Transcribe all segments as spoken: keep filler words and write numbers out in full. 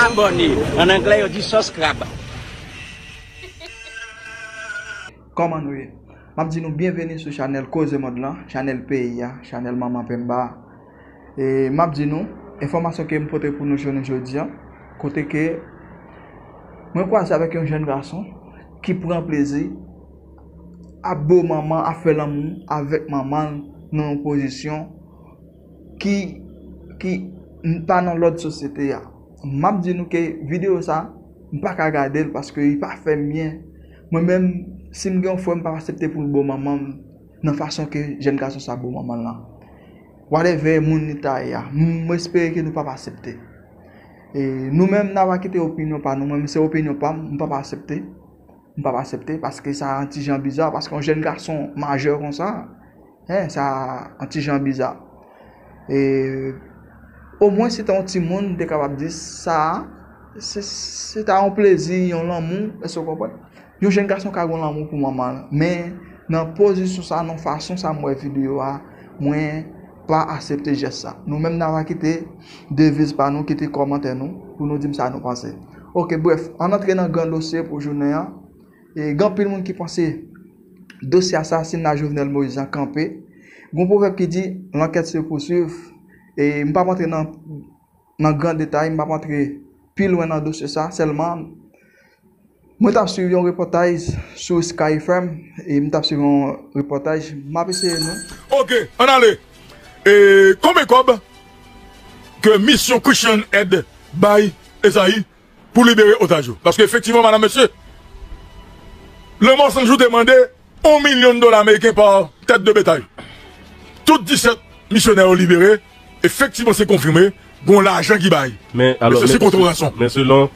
Abòne. An anglè, yo di subscribe. Kòman nou ye? M ap di nou byenveni sou chanèl Koze Mond lan, chanèl peyi a, chanèl Manman Pemba a. E m ap di nou, enfòmasyon ke m pote pou nou jounen jodi a, kote ke mwen kwaze avèk yon jèn gason ki pran plezi ap bo manman, ap fè lanmou avèk manman l nan yon pozisyon ki, ki n- pa nan lòd sosyete a. M ap di nou ke videyo sa, m pa ka gade l paske li pa fè m byen. Mwen menm, si m gen yon frè, m p ap aksepte pou l bo manman m nan fason ke jèn gason sa bo manman l lan. Whatever moun li ta ye a, m espere ke nou p ap aksepte. E nou menm, n a va kite opinyon pa nou. Mwen menm, se opinyon pa m, m p ap aksepte. M p ap aksepte paske sa yon ti jan biza, paske yon jèn gason majè konsa, en, sa yon ti jan biza. E omwen si te yon timoun, m te kapab di sa, se, se ta yon plezi, yon lanmou, èske w konprann? Yon jèn gason ka gen lanmou pou manman l, men nan pozisyon sa, nan fason sa m wè videyo a, mwen pa aksepte jès sa. Nou menm, n a va kite deviz pa nou, kite kòmantè nou, pou nou di m sa nou panse. Oke, brèf, ann antre nan gran dosye pou jounen an. E gen anpil moun ki panse dosye asasinay Jovenel Moïse an kanpe. Gon pwovèb ki di, l'enquête se poursuit. E m p ap antre nan, nan gran detay, m p ap antre pi lwen nan dosye sa. Sèlman, mwen t ap swiv yon repòtaj sou Sky F M, e m t ap swiv yon repòtaj, m ap eseye nou. Oke, ann ale. E konbyen kòb ke Misyon Christian Aid bay Esayi pou libere otaj yo? Paske efektivman, madam, mesye, Lanmò San Jou te mande yon milyon dola ameriken pa tèt de betay. Tout disèt misyonè yo libere. Efektivman, se konfime. Gon lajan ki bay. Men alò, Mesye, se kontre ranson. Men selon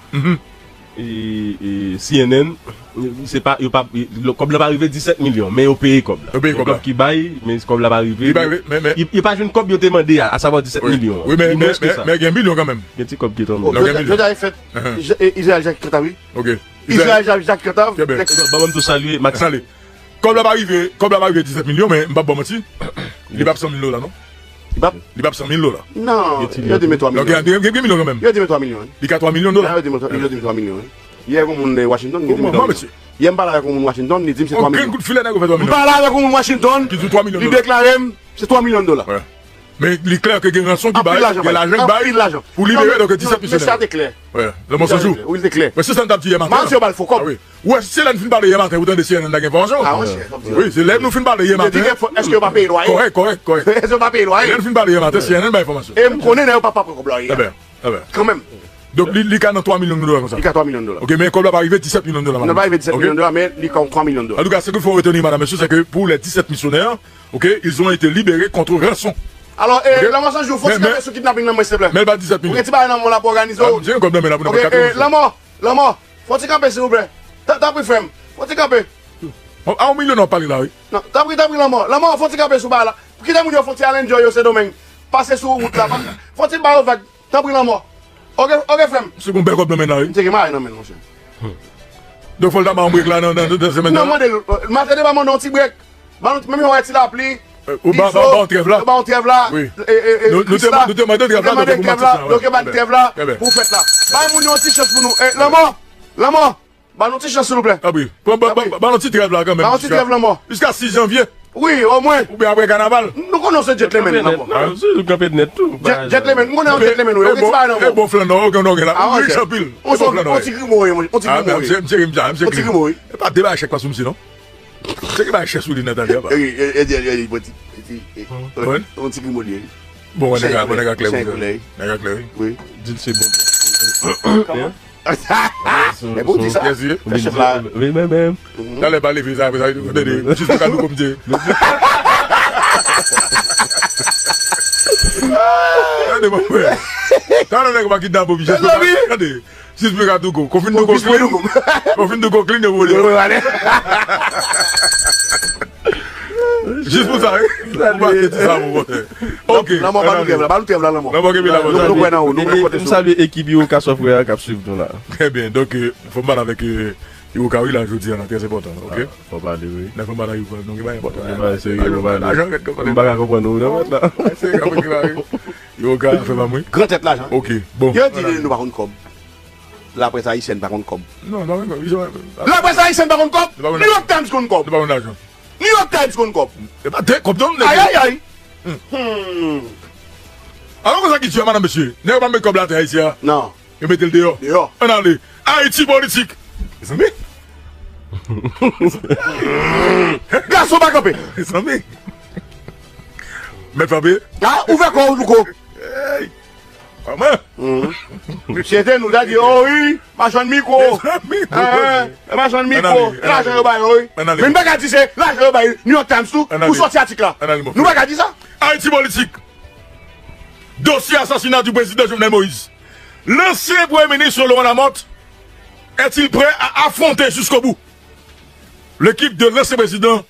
e, e, C N N, se pa, yo pa, e, kòb la pa rive disèt milyon, men yo peye kòb la. Yo peye kòb la. Kòb ki bay, men kòb la pa rive. Li pa rive, men, men- Yo, yo pa jwenn kòb yo te mande a, asavwa disèt milyon an. Wi, men, Li men, mwens ke men, sa. Men gen milyon kanmenm. Gen ti kòb ki tonbe. Yo gen milyon. Jodi a, fèt, Israel Jacques Cantave. Ok. Israel Jacques Cantave. Trè byen. Bon, bon, m tou salye Max. Ann ale. Kòb la pa rive, kòb la pa rive disèt milyon, men m p ap ba w manti. Li p ap san mil dola, non? Li p ap, Li p ap san mil dola. Non, yo di m twa milyon. Donk, gen, gen, gen milyon kanmenm. Yo di m twa milyon. Li ka twa milyon dola. Yo di m twa, yo di m twa milyon. Yè, gon moun de Washington, li di m Kòman, twa milyon. Mesye? Yè, m pale avèk yon moun Washington, li di m se twa Yon grenn milyon. Kout filè, nèg ou fè twa M milyon. Pale avèk yon moun Washington, Ki di twa milyon li dola. Deklare m, se twa milyon dola. Wi. Men li klè ke gen ranson ki Anpil bay, lajan gen bay. Lajan ki bay Anpil lajan. Pou libere, Non, donk, disèt non, men sa misyonè. te klè. Wi, Lanmò San Jou. Wi, li te klè. Men se sa n t ap di yè maten. Matye yo ba l fo kòb. Ah, wi. Wè, se lè n fin pale yè maten, ou tande C N N la gen enfòmasyon. Ah, monchè, kòb di. Wi, se lè nou fin pale yè Li te di maten. gen fo-, èske yo pa peye lwaye? Kòrèk, kòrèk, kòrèk. Èske yo pa peye Lè lwaye? n fin pale yè maten, C N N bay enfòmasyon. E m konnen nèg yo pa, pa pran kòb lwaye. Trè byen, trè byen. Kanmenm. Donk, li, li ka nan twa milyon dola konsa. Li ka twa milyon dola. Ok, men kòb la pa rive disèt milyon dola. Nan pa rive disèt milyon dola, men li ka twa milyon dola. Antouka, sa ke fò reteni, madam, mesye, se ke pou lè disèt misyonè, ok, ils ont été libérés contre rançon. Alò, e, Ok. Lanmò San Jou, fò ti kanpe sou kidnaping nan mwen, silvouplè. Men l pa disèt Ou milyon. gen ti bagay nan men w la pou òganize w. Mwen gen kòb nan men la pou Ok, e, Lanmò, Lanmò, fò ti kanpe, silvouplè. Tanpri, frè m, fò ti kanpe. A yon milyon w ap pale la, wi. Non, tanpri, tanpri, Lanmò. Lanmò, fò ti kanpe sou bagay la. Kite moun yo fò ti al enjoy yo, Sendomeng. Pase sou wout la. Fò ti ba yo vag. Tanpri, Lanmò. Ok, ok, frè m. Se gon bèl kòb nan men la, wi. M te gen mare nan men l, monchè. Donk, fò l ta ba yon brek la nan, nan, nan semèn Non, nan. Mande l, Matye te ba mande yon ti brek. Ban nou, menm jan w wè ti lapli. Ou ba, ba, ba yon trèv la. Ba yon trèv la. Wi. E, e, e, Nou, nou te, Krisla. nou te mande trèv la, Nou te mande donk, trèv pou la, manti sa, donk yo ban nou wi. Trèv la. Trè byen. Pou fèt la. Bay moun yo yon ti chans pou nou. E, Lanmò, Lanmò, ban nou ti chans, silvouplè. Tanpri. Pran, ba, ba, ba yon ti trèv la kanmenm. Ba yon ti trèv, Lanmò. Jiska sis janvye. Wi, omwen. Oubyen apre kanaval. Nou konnen w se gentleman, Lanmò. Non, se ou kanpe nèt tou. Gen-, Gentleman, m konnen w gentleman, wi. Ou gen ti bagay nan men w. E bon flan non, ou gen, ou gen la. Ah, Ou rich monchè. anpil. Ou se yon ti gri moye, yon ti gri moye. Msye, msye gri moye. Yon ti gri moye. E pa de bagay chèk pa sou msye, non. Se ki bagay chèk sou li nan tande apa. E, e, e, e, e, bon, ti, ti, e, Bon. Yon ti gri moye. Bon, nèg a, bon, nèg a klè, Chen wi. koulè. Nèg a klè, wi. Wi. Di l se bon. Men bon, di sa. Yes, wi. Fè chèf la. Wi, men, men. Talè pa leve sa, sa, tande, jis pou ka nou konmite. Tande, mon frè. Talè nèg pa kidnapè, jis pou ka, tande. Jis pou ka dougo. Konfin dougo, konfin dougo, clean yo vole. Jis pou sa, wi. Pou pase ti sa, mon frè. Ok. Lanmò, ba nou trèv la, ba nou trèv la, Lanmò. Lanmò, kenbe la, Nou, nou kwè nan ou, nou, nou kwè M sou salye ekip yo ka sòfrè a k ap swiv nou la. Trè byen, donk, euh, fò m pale avèk, euh, Yoka, wi, la, jodi a, la, trè enpòtan, ok? Fò pale, wi. Nan fè bagay, Yoka, non, ki bagay enpòtan. Ki bagay serye, fò pale. Lajan, rèd, fò pale. M pa ka konprann ou, non, mèt la. Bagay serye, ka fè ki bagay. Yoka, fè pa mwen. Gran tèt lajan. Ok, bon. Yo di nou pa konn kòb. Laprès ayisyèn pa konn kòb. Non, pa konn kòb. Laprès ayisyèn pa konn kòb. New York Times konn kòb. Nou pa konn lajan. New York Times konn kòb. E pa de kòb, non, nèg. Ay, ay, ay. Hmm. Alò, konsa ki di a, madanm, mesye. Nèg yo pa met kòb la atè Ayiti a. Non. Yo mete l deyò. Deyò. Ann ale. Ayiti politik. Mezanmi. Gason pa kanpe. Mezanmi. Mèt frape. Ah, ouvè kò w, Louko. Hey. Kòman? Mesye te nou ta di, oh wi, machann mikwo. Mezanmi. Ah, machann mikwo. Ann ale, ann ale. Lajan yo ba yo, wi. Ann ale. Men m pa ka di se lajan yo ba yo. New York Times tou, pou sòti atik la. Ann ale, mon frè. Nou pa ka di sa. Ayiti politik. Dossier assassinat du président Jovenel Moïse. L'ancien Premier ministre Laurent Lamothe est-il prêt à affronter jusqu'au bout l'équipe de l'ancien président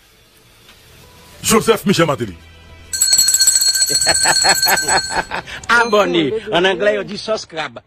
Joseph Michel Martelly? Abòne. An anglè, yo di subscribe.